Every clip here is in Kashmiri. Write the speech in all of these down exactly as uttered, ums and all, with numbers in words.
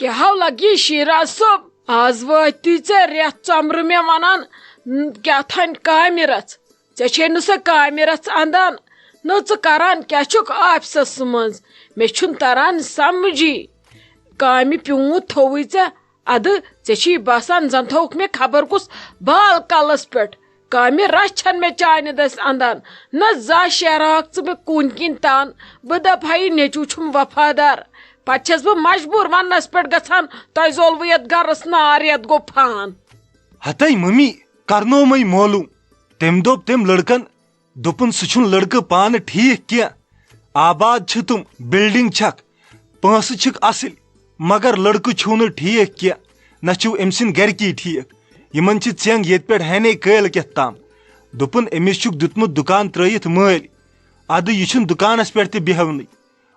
کیٛاہ ہو لگی شیراز صٲب؟ آز وٲتی ژےٚ رٮ۪تھ ژۄمرٕ مےٚ ونان، ن-، کیٛاہ تھانۍ کامہِ رژھ؟ ژےٚ چھے نہٕ سۄ کامہِ رژھ اندان، نہ ژٕ کران کیٛاہ چھُکھ آفسس منٛز؟ مےٚ چھُنہٕ تران سمجھی۔ کامہِ پیوٗنت تھووُے ژےٚ، ادٕ ژےٚ چھی باسان زن تھووُکھ مےٚ خبر کُس بال کلس پٮ۪ٹھ۔ کامہِ رژھ چھَنہٕ مےٚ چانہِ دٔسۍ اندان، نہ زانٛہہ شیرہاکھ ژٕ مےٚ کُن کِنۍ تان۔ بہٕ دپہٕ ہا، یہِ نیٚچوٗ چھُم وفادار، پتہٕ چھَس بہٕ مجبوٗر وننس پٮ۪ٹھ گژھان، تۄہہِ زولوٕ یتھ گرس نار، یتھ گوٚو فان۔ ہتے ممی، کرنومے معلوم۔ تٔمۍ دوٚپ تٔمۍ لڑکن، دوٚپُن، سُہ چھُنہٕ لڑکہٕ پانہٕ ٹھیٖک کینٛہہ۔ آباد چھِ تِم، بلڈنگ چھکھ، پونٛسہٕ چھِکھ اصٕل، مگر لڑکہٕ چھُو نہٕ ٹھیٖک کینٛہہ، نہ چھِو أمۍ سٕنٛدۍ گرِکی ٹھیٖک۔ یِمن چھِ ژٮ۪نٛگ ییٚتہِ پٮ۪ٹھ ہینے کٲلۍ کٮ۪تھ تام۔ دوٚپُن، أمِس چھُکھ دیُتمُت دُکان ترٲیِتھ مٲلۍ، ادٕ یہِ چھُنہٕ دُکانس پٮ۪ٹھ تہِ بیہونٕے۔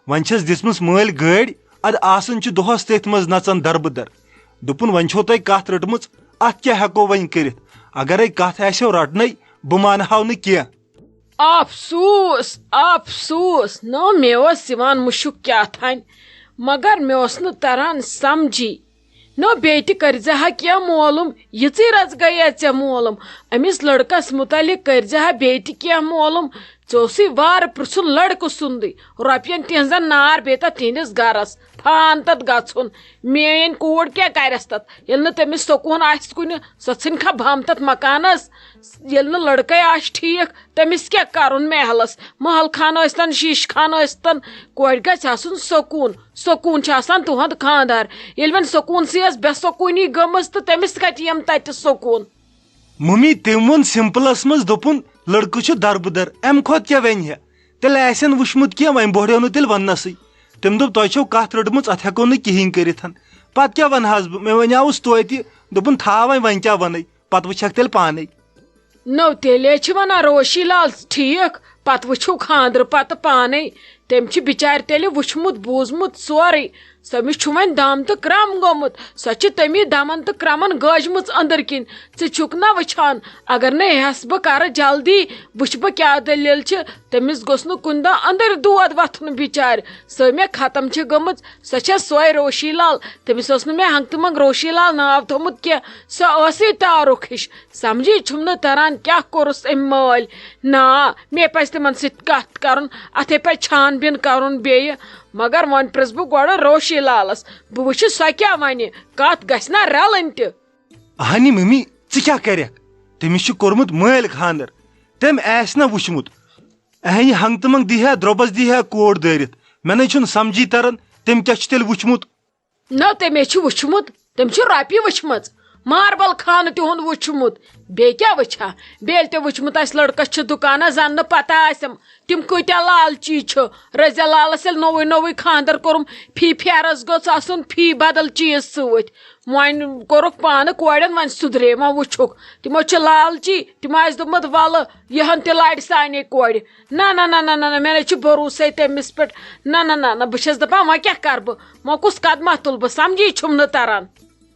وۄنۍ چھَس دِژمٕژ مٲلۍ گٲڑۍ، ادٕ آسان چھُ دۄہس تٔتھۍ منٛز نژان دربٕدر۔ دوٚپُن، وۄنۍ چھو تۄہہِ کتھ رٔٹمٕژ، اتھ کیٛاہ ہٮ۪کو وۄنۍ کٔرِتھ؟ اگرے کتھ آسٮ۪و رٹنَے، بہٕ مانہٕ ہاو نہٕ کینٛہہ۔ افسوس، افسوس، نہ مےٚ اوس یِوان مُشُک کیٛاہ تھانۍ، مگر مےٚ اوس نہٕ تران سمجھی۔ نہ بیٚیہِ تہِ کٔرۍ زِ ہا کینٛہہ معلوم، یِژٕے رژھ گٔیے ژےٚ معلوم۔ أمِس لڑکس مُتعلق کٔرۍ زِ ہا بیٚیہِ تہِ کینٛہہ معلوم۔ ژےٚ اوسُے وارٕ پرٛژھُن لڑکہٕ سُنٛدٕے، رۄپین تِہنٛزن نار بیٚیہِ تتھ تِہنٛدِس گرس، پھان تتھ گژھُن۔ میٲنۍ کوٗر کیٛاہ کرٮ۪س تتھ؟ ییٚلہِ نہٕ تٔمِس سکوٗن آسہِ کُنہِ، سۄ ژھٕنہِ کھا بم تتھ مکانس؟ ییٚلہِ نہٕ لڑکے آسہِ ٹھیٖک، تٔمِس کیٛاہ کرُن محلس؟ محل خان ٲسۍتن، شیٖشہٕ خان ٲسۍتن، کورِ گژھِ آسُن سکوٗن۔ سکوٗن چھُ آسان تُہُنٛد خانٛدار۔ ییٚلہِ وۄنۍ سکوٗنسٕے ٲس بے سکوٗنی گٔمٕژ، تہٕ تٔمِس کتہِ یِم تتہِ سکوٗن؟ ممی، تٔمۍ ووٚن سمپلس منٛز، دوٚپُن، لڑکہٕ چھُ دربٕدر، امہِ کھۄتہٕ کیٛاہ ونہِ ہے؟ تیٚلہِ آسٮ۪ن وٕچھمُت کینٛہہ، وۄنۍ بوہریو نہٕ تیٚلہِ وننسٕے۔ تٔمۍ دوٚپ، تۄہہِ چھو کتھ رٔٹمٕژ، اتھ ہٮ۪کو نہٕ کِہیٖنۍ کٔرِتھ۔ پتہٕ کیٛاہ ونہٕ حظ بہٕ؟ مےٚ ونیاوُس توتہِ، دوٚپُن، تھاو وۄنۍ، وۄنۍ کیٛاہ ونَے؟ پتہٕ وٕچھکھ تیٚلہِ پانے۔ نو تیٚلے چھِ ونان روشی لال ٹھیٖک، پتہٕ وٕچھو خانٛدرٕ پتہٕ پانے۔ تٔمۍ چھُ بِچارِ تیٚلہِ وٕچھمُت بوٗزمُت سورُے۔ سۄ أمِس چھُ وۄنۍ دم تہٕ کرم گوٚمُت۔ سۄ چھِ تٔمی دمن تہٕ کرمن گٲجمٕژ أنٛدٕرۍ کِنۍ۔ ژٕ چھُکھ نا وٕچھان؟ اگر نہٕ ہٮ۪س بہٕ کرٕ جلدی، وٕچھٕ بہٕ کیٛاہ دٔلیٖل چھِ۔ تٔمِس گوٚژھ نہٕ کُنہِ دۄہ أنٛدٕرۍ دود وۄتھُن بِچارِ۔ سۄ مےٚ ختم چھِ گٔمٕژ، سۄ چھےٚ سۄے روشی لال۔ تٔمِس اوس نہٕ مےٚ ہنٛگتہٕ منٛگ روشی لال ناو تھوٚمُت کینٛہہ۔ سۄ ٲسٕے ٹارُک ہِش۔ سمجھی چھُم نہٕ تران کیٛاہ کوٚرُس أمۍ مٲلۍ۔ نا، مےٚ پزِ تِمن سۭتۍ کتھ کرُن، اتھے پزِ چھان بین کرُن بیٚیہِ۔ مگر وۄنۍ پرٛژھٕ بہٕ گۄڈٕ روشی لالس، بہٕ وٕچھٕ سۄ کیٛاہ ونہِ، کتھ گژھِ نا رلٕنۍ تہِ۔ اہنی ممی، ژٕ کیٛاہ کرکھ؟ تٔمِس چھُ کوٚرمُت مٲلۍ خانٛدر، تٔمۍ آسہِ نا وٕچھمُت؟ اہنی ہنٛگتہٕ منٛگ دی ہا، درٛۄبس دی ہا کوٹ دٲرِتھ۔ مےٚ نے چھُنہٕ سمجھی تران، تٔمۍ کیٛاہ چھُ تیٚلہِ وٕچھمُت؟ نہ، تٔمۍ چھُ وٕچھمُت، تٔمۍ چھُ رۄپیہِ وٕچھمٕژ، ماربل خانہٕ تِہُنٛد وٕچھمُت۔ بیٚیہِ کیٛاہ وٕچھِ ہا؟ بیٚیہِ ییٚلہِ تٔمۍ وٕچھمُت آسہِ لڑکس چھِ دُکانس زن نہٕ پتہ آسٮ۪م، تِم کۭتیٛاہ لالچی چھِ۔ رضیہ لالس ییٚلہِ نوٚوُے نوٚوُے خانٛدر کوٚرُم، فی فیرس گوٚژھ آسُن فی بدل چیٖز سۭتۍ۔ وۄنۍ کوٚرُکھ پانہٕ کورٮ۪ن، وۄنۍ سُدرے، وۄنۍ وٕچھُکھ۔ تِمو چھِ لالچی، تِمو آسہِ دوٚپمُت، "ولہٕ، یِہن تہِ لارِ سانے کورِ۔" نہ، نہ، نہ، نہ، نہ، نہ، مےٚ نَے چھُ بھروسے تٔمِس پٮ۪ٹھ۔ نہ، نہ، نہ، نہ، بہٕ چھَس دَپان، وۄنۍ کیٛاہ کَرٕ بہٕ؟ وۄنۍ کُس قدمہ تُلہٕ بہٕ؟ سَمجھی چھُم نہٕ تَران۔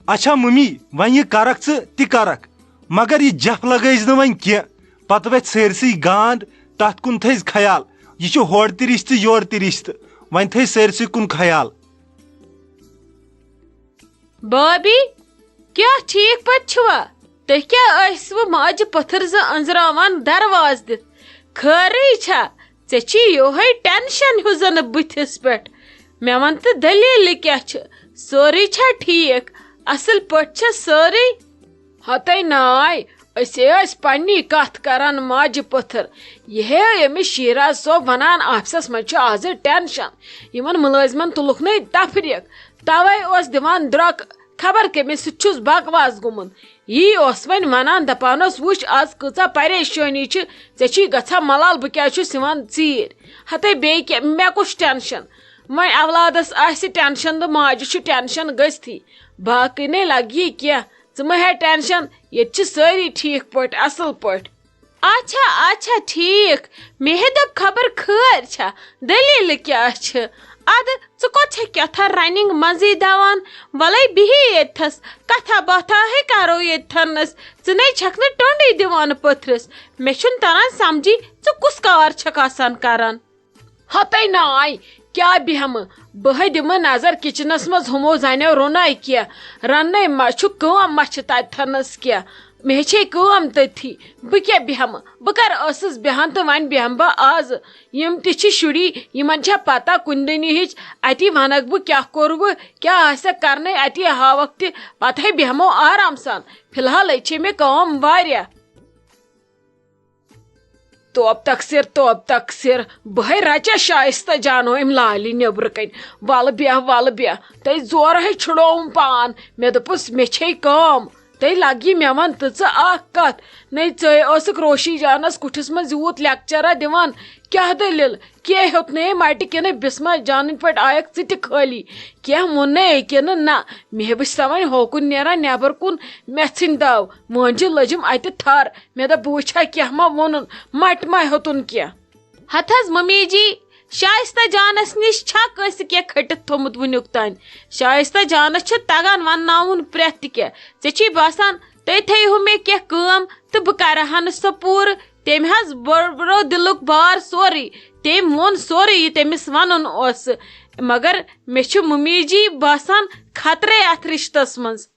اچھا ممی، وۄنۍ یہِ کَرَکھ ژٕ تہِ کَرَکھ، مگر یہِ جَپھ لَگٲیزِ نہٕ وۄنۍ کینٛہہ۔ پَتہٕ وَتھِ سٲرسٕے گانٛد، تَتھ کُن تھٲیزِ خیال۔ یہِ چھُ ہورٕ تہِ رِشتہٕ، یورٕ تہِ رِشتہٕ، وۄنۍ تھٲیزِ سٲرسٕے کُن خیال۔ بابی، کیٛاہ ٹھیٖک پٲٹھۍ چھِوا؟ تُہۍ کیٛاہ ٲسوٕ ماجہِ پٔتھٕر زٕ أنٛزراوان دروازٕ دِتھ؟ خٲرٕے چھا؟ ژےٚ چھی یِہوٚے ٹٮ۪نشَن ہیوٗ زَنہٕ بٕتھِس پٮ۪ٹھ۔ مےٚ وَن تہٕ، دٔلیٖلہٕ کیٛاہ چھِ؟ سورُے چھا ٹھیٖک؟ اَصٕل پٲٹھۍ چھا سٲرٕے؟ ہتے ناے، أسے ٲسۍ پننی کتھ کران ماجہِ پٔتھٕر۔ یہِ ہے أمِس شیراز صٲب ونان، آفسس منٛز چھُ آزٕ ٹینشن۔ یِمن مُلٲزمن تُلُکھ نَے تفریق، توے اوس دِوان درٛۄکہٕ۔ خبر کٔمِس سۭتۍ چھُس بکواس گوٚمُت۔ یی اوس وۄنۍ ونان، دپان اوس، "وٕچھ، آز کۭژاہ پریشٲنی چھِ، ژےٚ چھی گژھان ملال، بہٕ کیٛازِ چھُس یِوان ژیٖرۍ؟" ہتے بیٚیہِ کیٛاہ، مےٚ کُس ٹینشن؟ وۄنۍ اولادس آسہِ ٹینشن تہٕ ماجہِ چھُ ٹینشن گٔژھتھٕے۔ باقٕے نے لگہِ یہِ کینٛہہ۔ ژٕ مہ ہے ٹینشن، ییٚتہِ چھِ سٲری ٹھیٖک پٲٹھۍ، اصٕل پٲٹھۍ۔ اچھا، اچھا، ٹھیٖک۔ مےٚ ہے دوٚپ خبر خٲر چھا، دٔلیٖلہٕ کیٛاہ چھِ؟ ادٕ ژٕ کوٚت چھکھ کیٛاہ تھا رننگ منٛزٕے دوان؟ وَلَے بِہی ییٚتھَس، کتھا باتھا ہے کرو ییٚتھَنَس۔ ژٕ نے چھکھ نہٕ ٹۄنٛڈٕے دِوان پٔتھرِس۔ مےٚ چھُنہٕ تران سمجھی، ژٕ کُس کار چھکھ آسان کران؟ ہتے ناے، کیٛاہ بیٚہمہٕ؟ بہٕ ہے دِمہٕ نظر کچنس منٛز، ہُمو زنیو روٚناے کینٛہہ، رننے ما چھُ، کٲم ما چھِ تتہِ تھنس کینٛہہ؟ مےٚ چھے کٲم تٔتھی، بہٕ کیٛاہ بیٚہمہٕ؟ بہٕ کر ٲسٕس بیٚہان تہٕ وۄنۍ بیٚہمہٕ بہٕ آز۔ یِم تہِ چھِ شُری، یِمن چھا پتہ کُنہِ دُنیہٕچ؟ اتی ونکھ بہٕ کیٛاہ کوٚروٕ، کیٛاہ آسٮ۪کھ کرنے، اتی ہاوکھ تہِ، پتہٕ ہے بیٚہمو آرام سان۔ فی الحال ہے چھے مےٚ کٲم واریاہ۔ توب تقصیر، توب تقصیر، بہٕ ہے رچا شائستہ جانو أمۍ لالہِ نیٚبرٕ کنۍ۔ ولہٕ بیٚہہ، ولہٕ بیٚہہ، تٔمۍ زورٕ ہے چھُڑووُم پان۔ مےٚ دوٚپُس، مےٚ چھے کٲم۔ تٔمۍ لگہِ مےٚ وَن تہٕ ژٕ اکھ کتھ، نے ژے ٲسٕکھ روشی جانس کُٹھِس منٛز یوٗت لیکچرا دِوان، کیٛاہ دٔلیٖل؟ کینٛہہ ہیوٚت نے مٹہِ کِنہٕ بسمہ جانٕنۍ پٲٹھۍ آیکھ ژٕ تہِ خٲلی؟ کینٛہہ ووٚن نے أکہِ نہٕ، نہ، مےٚ وٕچھ سا وۄنۍ ہوکُن نیران نٮ۪بر کُن، مےٚ ژھٕنۍ داو، مٲنجہِ لٔجِم اتہِ تھر۔ مےٚ دوٚپ، بہٕ وٕچھِ ہا کینٛہہ ما ووٚنُن، مٹہِ ما ہیوٚتُن کینٛہہ۔ ہتہٕ حظ ممی جی، شائستہ جانس نِش چھا کٲنٛسہِ کینٛہہ کھٔٹِتھ تھوٚمُت وٕنیُک تام؟ شائستہ جانس چھُ تگان ونناوُن پرٛٮ۪تھ تہِ کینٛہہ۔ ژےٚ چھُے باسان تُہۍ تھٲیِو مےٚ کینٛہہ کٲم تہٕ بہٕ کرٕ ہا نہٕ سۄ پوٗرٕ؟ تٔمۍ حظ بوٚربرو دِلُک بار سورُے۔ تٔمۍ ووٚن سورُے یہِ تٔمِس ونُن اوس، مگر مےٚ چھُ ممی جی باسان خطرے اتھ رشتس منٛز۔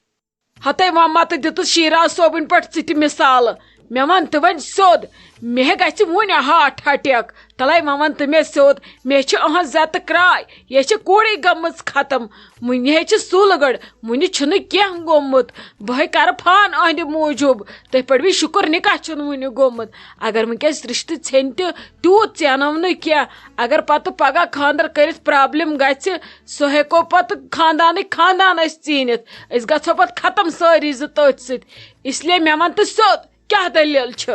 ہتے وۄنۍ ما تہٕ دِتُس شیراز صٲبٕنۍ پٲٹھۍ ژٕ تہِ مثالہٕ۔ مےٚ وَن تہٕ وۄنۍ سیوٚد، مےٚ گژھِ وُنہِ ہارٹ اٹیک۔ تَلَے وۄنۍ وَن تہٕ مےٚ سیوٚد، مےٚ چھِ أہنٛز زٮ۪تہٕ کرٛاے، یہِ چھِ کوٗرٕے گٔمٕژ ختم۔ وُنہِ ہے چھِ سُل گٔڑ، وُنہِ چھُنہٕ کینٛہہ گوٚمُت۔ بہٕ ہے کَرٕ فان أہنٛدِ موٗجوٗب۔ تُہۍ پٲٹھۍ وی شُکُر نِکاح چھُنہٕ وُنہِ گوٚمُت۔ اگر وٕنکیٚس رِشتہٕ ژھیٚنہِ تہِ، تیوٗت ژینو نہٕ کینٛہہ۔ اگر پَتہٕ پَگاہ خانٛدر کٔرِتھ پرابلم گژھِ، سُہ ہٮ۪کو پَتہٕ خاندانٕکۍ خاندان أسۍ ژیٖنِتھ۔ أسۍ گژھو پَتہٕ ختم سٲری زٕ تٔتھۍ سۭتۍ۔ اس لیے مےٚ وَن تہٕ سیوٚد، کیٛاہ دٔلیٖل چھِ؟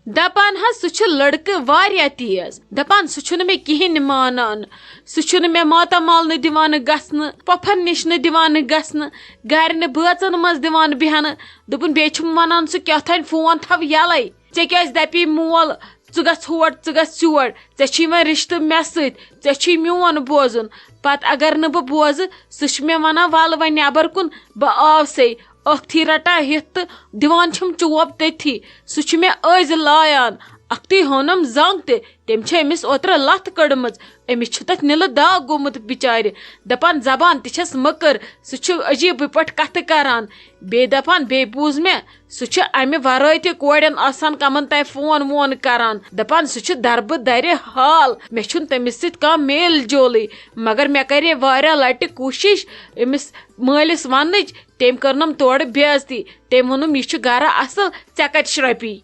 دپان حظ سُہ چھُ لڑکہٕ واریاہ تیز، دپان سُہ چھُنہٕ مےٚ کِہیٖنۍ مانان، سُہ چھُنہٕ مےٚ ماتامال نہٕ دِوان گژھنہٕ، پۄپھن نِش نہٕ دِوان گژھنہٕ، گرِ نہٕ بٲژن منٛز دِوان بیٚہنہٕ۔ دوٚپُن بیٚیہِ چھُم ونان سُہ کیٛاہ تام فون تھاو یَلَے، ژےٚ کیٛازِ دَپی مول ژٕ گژھ ہور، ژٕ گژھ یور، ژےٚ چھُے وۄنۍ رِشتہٕ مےٚ سۭتۍ، ژےٚ چھُے میون بوزُن۔ پتہٕ اگر نہٕ بہٕ بوزٕ، سُہ چھُ مےٚ ونان ولہٕ وۄنۍ نٮ۪بر کُن، بہٕ آوسَے۔ ٲکھتھٕے رٹان ہٮ۪تھ تہٕ دِوان چھِم چوب تٔتھی۔ سُہ چھُ مےٚ أزۍ لایان۔ اَکھتُے ہوٚنُم زنٛگ تہِ، تٔمۍ چھےٚ أمِس اوترٕ لَتھ کٔڑمٕژ۔ أمِس چھُ تَتھ نِلہٕ داغ گوٚمُت بِچارِ۔ دَپان زبان تہِ چھَس مٔکٕر، سُہ چھُ عجیٖبٕے پٲٹھۍ کَتھٕ کَران۔ بیٚیہِ دَپان، بیٚیہِ بوٗز مےٚ، سُہ چھُ اَمہِ وَرٲے تہِ کورٮ۪ن آسان کَمَن تام فون وون کَران۔ دَپان سُہ چھُ دَربہٕ دَرِ حال، مےٚ چھُنہٕ تٔمِس سۭتۍ کانٛہہ میل جولٕے۔ مگر مےٚ کَرے واریاہ لَٹہِ کوٗشِش أمِس مٲلِس وننٕچ، تٔمۍ کٔرنم تورٕ بے عزتی۔ تٔمۍ ووٚنُم، یہِ چھُ گرٕ اصل، ژےٚ کتہِ چھِ رۄپیہِ؟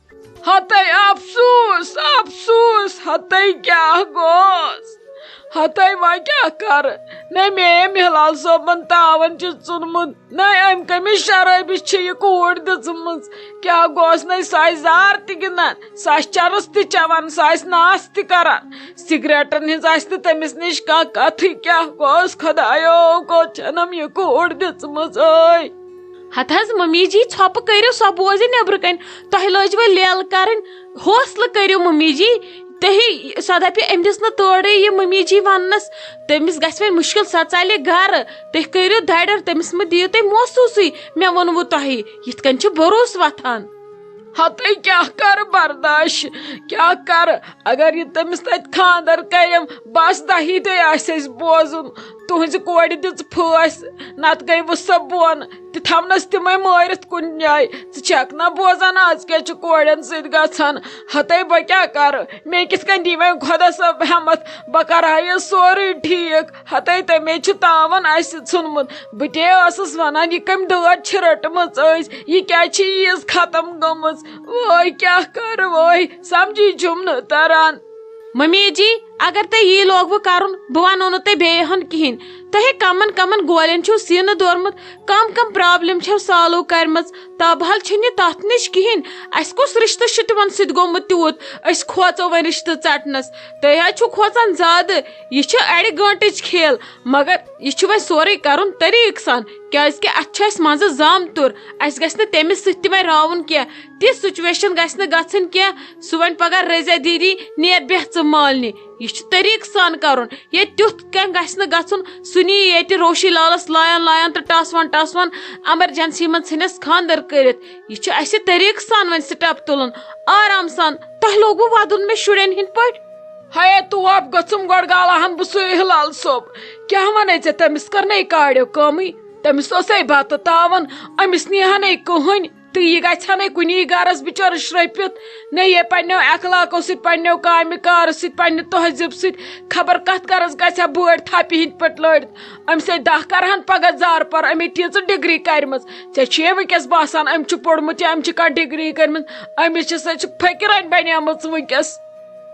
ہتے افسوس، افسوس، ہتے کیٛاہ گوس؟ ہتے وۄنۍ کیٛاہ کرٕ؟ نے مے أمۍ ہلال صٲبن تاون چھُ ژُنمُت، نے أمۍ کٔمِس شرٲبِس چھِ یہِ کوٗر دِژمٕژ۔ کیٛاہ گوس؟ نے سُہ آسہِ زار تہِ گِنٛدان، سُہ آسہِ چرس تہِ چٮ۪وان، سُہ آسہِ ناس تہِ کران۔ سگریٹن ہٕنٛز آسہِ نہٕ تٔمِس نِش کانٛہہ کتھٕے۔ کیٛاہ گوٚوس خۄدایو، کوٚت چھنم یہِ کوٗر دِژمٕژ ٲے؟ ہتہٕ حظ ممی جی، ژھۄپہٕ کٔرِو، سۄ بوزِ نیٚبرٕ کنہِ۔ تۄہہِ لٲجوٕ لیلہٕ کرٕنۍ، حوصلہٕ کٔرِو ممی جی۔ تُہی سۄ دپہِ أمۍ دِژ نہٕ تٲرٕے یہِ ممی جی وننس۔ تٔمِس گژھِ وۄنۍ مُشکل، سۄ ژلہِ گرٕ۔ تُہۍ کٔرِو دڑر، تٔمِس مہٕ دِیِو تُہۍ محسوٗسٕے۔ مےٚ ووٚنوٕ تۄہہِ، یِتھ کنہِ چھُ بروسہٕ وۄتھان۔ ہتے کیٛاہ کرٕ برداش، کیٛاہ کرٕ؟ اگر یہِ تٔمِس تتہِ خاندر کرٮ۪م، بس دہی دے آسہِ اَسہِ بوزُن۔ تُہنٛزِ کورِ دِژ پھٲسۍ، نتہٕ گٔیوٕ سۄ بۄن۔ تہِ تھاونس تِمے مٲرِتھ کُنہِ جایہِ۔ ژٕ چھکھ نا بوزان از کیٛاہ چھُ کورٮ۪ن سۭتۍ گژھان؟ ہتے بہٕ کیٛاہ کرٕ؟ مےٚ کِتھ کٔنۍ دی وۄنۍ خۄدا صٲب ہٮ۪متھ؟ بہٕ کرٕ ہا یہِ سورُے ٹھیٖک۔ ہتے تٔمے چھُ تاوَن اَسہِ ژھُنمُت۔ بہٕ تے ٲسٕس وَنان، یہِ کَمہِ دٲد چھِ رٔٹمٕژ أسۍ؟ یہِ کیٛازِ چھِ ییٖژ ختم گٔمٕژ؟ وٲے کیٛاہ کَرٕ وٲے؟ سَمجھی چھُم نہٕ تَران۔ ممی جی، اگر تۄہہِ یی لوگوٕ کَرُن، بہٕ وَنو نہٕ تۄہہِ بیٚیہِ ہَن کِہیٖنۍ۔ تۄہہِ کَمَن کَمَن گولٮ۪ن چھُو سیٖنہٕ دورمُت، کَم کَم پرٛابلِم چھَو سالو کَرِمَژ؟ تابہل چھِنہٕ یہِ تَتھ نِش کِہیٖنۍ۔ اَسہِ کُس رِشتہٕ چھُ تِمَن سۭتۍ گوٚمُت تیوٗت؟ أسۍ کھوژو وۄنۍ رِشتہٕ ژَٹنَس۔ تُہۍ حظ چھِو کھوژان زیادٕ۔ یہِ چھِ اَڑِ گٲنٛٹٕچ کھیل، مگر یہِ چھُ وۄنۍ سورُے کَرُن طریٖقہٕ سان، کیٛازِکہِ اَتھ چھُ اَسہِ منٛزٕ زامتُر۔ اَسہِ گژھِ نہٕ تٔمِس سۭتۍ تہِ وۄنۍ راوُن کینٛہہ۔ تِژھ سُچویشَن گژھِ نہٕ گژھٕنۍ کینٛہہ، سُہ وَنہِ پَگاہ، رضیہ دیٖدی، نیر بیٚہہ ژٕ مالنہِ۔ یہِ چھُ طریٖقہٕ سان کَرُن۔ ییٚتہِ تیُتھ کینٛہہ گژھِ نہٕ گژھُن، سُہ نِیہِ ییٚتہِ روشی لالَس لایان لایان تہٕ ٹَس وَن ٹَس وَن، ایمرجنسی منٛز ژھٕنٮ۪س خانٛدر کٔرِتھ۔ یہِ چھُ اَسہِ طریٖقہٕ سان وۄنۍ سٹیپ تُلُن، آرام سان۔ تۄہہِ لوگوُ وَدُن مےٚ شُرٮ۪ن ہِنٛدۍ پٲٹھۍ؟ ہاے توب گٔژھٕم گۄڈٕ گالاہن بہٕ سُے ہلال صٲب۔ کیٛاہ ونے ژےٚ؟ تٔمِس کٔر نے کاڑیو کٲمٕے۔ تٔمِس اوسے بتہٕ تاوان، أمِس نیہنے کٕہٕنۍ۔ تہٕ یہِ گژھِ ہا نے کُنی گرس بِچٲرِس شرٔپِتھ۔ نے یے پننیو اخلاقو سۭتۍ، پننیو کامہِ کارٕ سۭتۍ، پننہِ تہذیٖب سۭتۍ خبر کتھ گرس گژھِ ہا بٲڑۍ تھپہِ ہٕنٛدۍ پٲٹھۍ لٲرِتھ۔ أمۍ سٕے دَہ کرہن پگاہ زارٕ پار، أمۍ ٹیٖژٕ ڈگری کرِمٕژ۔ ژےٚ چھُیے وٕنکیٚس باسان أمۍ چھُ پوٚرمُت یا أمۍ چھِ کانٛہہ ڈگری کٔرمٕژ؟ أمِس چھِ سۄ چھِ فقیٖرن بنیمٕژ وٕنکیٚس۔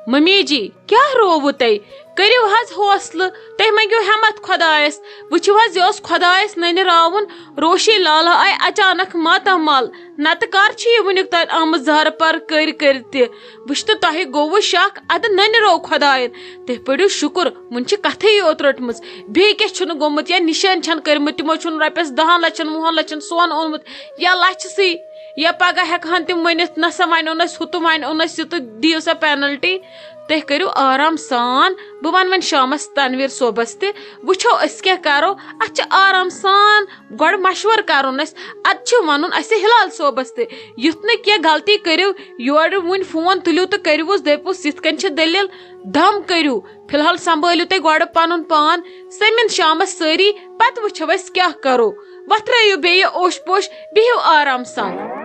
ممی جی، کیٛاہ رووُ تۄہہِ؟ کٔرِو حظ حوصلہٕ، تُہۍ منٛگِو ہٮ۪متھ خۄدایس۔ وٕچھِو حظ، یہِ اوس خۄدایس نٔنہِ راوُن۔ روشی لالا آیہِ اچانک ماتامال۔ نتہٕ کر چھِ یہِ وٕنیُک تام آمٕژ زارٕ پار کٔرۍ کٔرۍ تہِ؟ وٕچھ تہٕ تۄہہِ گوٚوُ شک، ادٕ نٔنہِ روو خۄداین۔ تُہۍ پٔرِو شُکر، وُنہِ چھِ کتھٕے یوت رٔٹمٕژ۔ بیٚیہِ کیٛاہ چھُنہٕ گوٚمُت یا نِشٲنۍ چھَنہٕ کٔرمٕتۍ، تِمو چھُنہٕ رۄپیس دَہن لَچھن، وُہن لَچھن سۄن اوٚنمُت یا لَچھِ سٕے؟ یا پگاہ ہٮ۪کہٕ ہن تِم ؤنِتھ، نہ سا وۄنۍ اوٚن اَسہِ ہُہ تہٕ وۄنۍ اوٚن اَسہِ یہِ تہٕ دِیِو سا penalty۔ تُہۍ کٔرِو آرام سان، بہٕ وَنہٕ وۄنۍ شامَس تنویٖر صٲبَس تہِ، وٕچھو أسۍ کیٛاہ کَرو۔ اَتھ چھِ آرام سان گۄڈٕ مَشوَرٕ کَرُن اَسہِ، اَدٕ چھِ وَنُن اَسہِ ہِلال صٲبَس تہِ۔ یُتھ نہٕ کینٛہہ غلطی کٔرِو، یورٕ وٕنۍ فون تُلِو تہٕ کٔرِوُس، دٔپِوُس یِتھ کٔنۍ چھِ دٔلیٖل، دَم کٔرِو، فی الحال سنبھٲلِو تُہۍ گۄڈٕ پَنُن پان، سٔمِن شامَس سٲری، پَتہٕ وٕچھو أسۍ کیٛاہ کَرو۔ وۄتھرٲیِو بیٚیہِ اوش پوش، بِہِو آرام سان۔